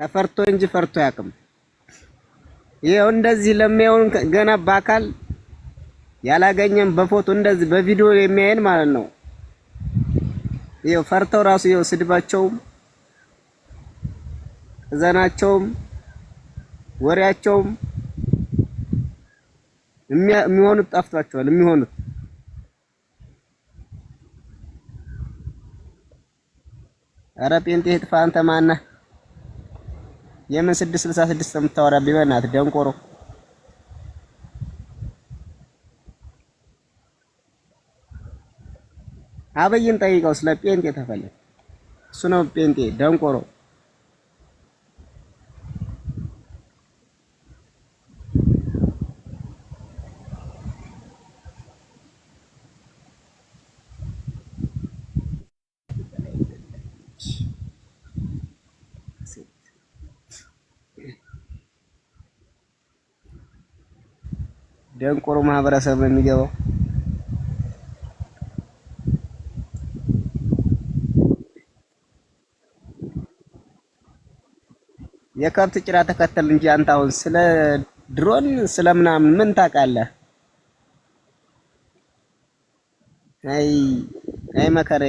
ተፈርቶ እንጂ ፈርቶ አያውቅም። ይኸው እንደዚህ ለሚያዩን ገና በአካል ያላገኘን በፎቶ እንደዚህ በቪዲዮ የሚያየን ማለት ነው። ይኸው ፈርተው ራሱ ይኸው ስድባቸውም እዘናቸውም ወሬያቸውም የሚሆኑት ጠፍቷቸዋል። የሚሆኑት ኧረ ጴንጤ ጥፋ። አንተ ማነህ? የምን 666 የምታወራብኝ? በእናትህ ደንቆሮ። አብይን ጠይቀው ስለ ጴንጤ ተፈለገ። እሱ ነው ጴንጤ ደንቆሮ። ደንቆሮ ማህበረሰብ ነው የሚገባው። የከብት ጭራ ተከተል እንጂ አንተ አሁን ስለ ድሮን ስለ ምናምን ምን ታውቃለህ? አይ አይ መከሬ።